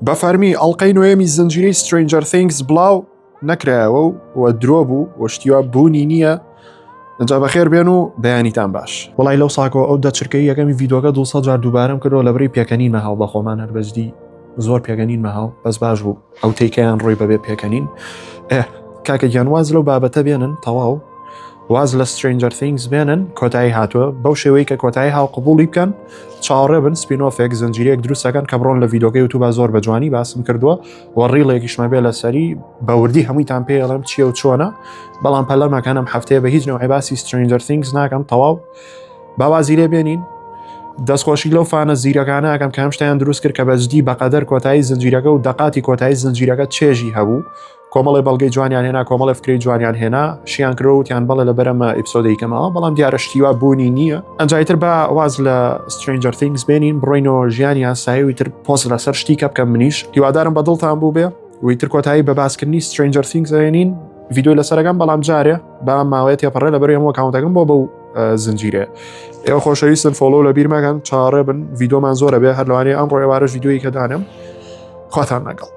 بە فەرمی ئەڵلقەی نوێمی زنجیرەی Stranger Things بڵاو نەکرایەوە و و درۆ بوو و شتیوا بوونی نییە ئەجا بەخێر بێن و بەیانیتان باش. وەڵای لەو ساکەوە ئەو دە چرکەی یەکەمی ڤیدۆکە 200 جار دووبارەم کردەوە لەبری پێکەنینمە هاو بە خۆمان هەر بەجدی زۆر پێکەنینمە هاو بەس باش بوو ئەو تێکیان ڕۆی بەبێ پێکەنین ئێ کاکە گیان واز لەو بابەتە بێنن تەواو واز لە Stranger Things بێنن کۆتایی هاتووە بەو شێوەی کە کۆتایی هاو قبولی بکەن چاوەڕێ بن spin-off ێک زنجیرەیەک دروستەکەن کە بڕۆن لە ڤیدۆکەی یوتوبا زۆر بە جوانی باسم کردووە و reel ێکیشمە بێ لەسەری بە وردی هەموویتان پێ ئەڵێم چییە و چۆنە بەڵام پەلەمەکانم هەفتەیە بە هیچ نەوەی باسی Stranger Things ناکەم تەواو باوازی لێ بێنین دەستخۆشی لەو fan ە زیرەکانە ئەکەم کە هەم شتیان دروست کرد کە بەجدی بەقەدەر کۆتایی زنجیرەکە و دەقاتی کۆتایی زنجیرەکە چێژی هەبوو کۆمەڵی بەڵگەی جوانیان هێنا کۆمەڵی فکری جوانیان هێنا شیان کرۆ وتیان بەڵێ لە بەرەمە episode ی کەمەوە بەڵام دیارە شتیوا بوونی نییە ئەنجایتر با واز لە Stranger Things بێنین بڕۆینەوە ژیانی یاسایی تر پۆست لەسەر شتی کە بکەم منیش هیوادارم بە دڵتان بوو بێ ویتر کۆتایی بە باسکردنی Stranger Things ئەێنین ڤیدیۆ لەسەرەکەم بەڵام جارێ با ماوەیە تێپەڕێ لە بەری هەموو account ەکەم بۆ بەو زنجیرێ ئێوە خۆشەویستن follow لە بیر مەکەن چاڕێ بن ڤیدۆمان زۆرە بێ هەر لەوانەیە ئەمڕۆ ئێوارەش ڤیدیۆی کە دانێم خواتان لەگەڵ.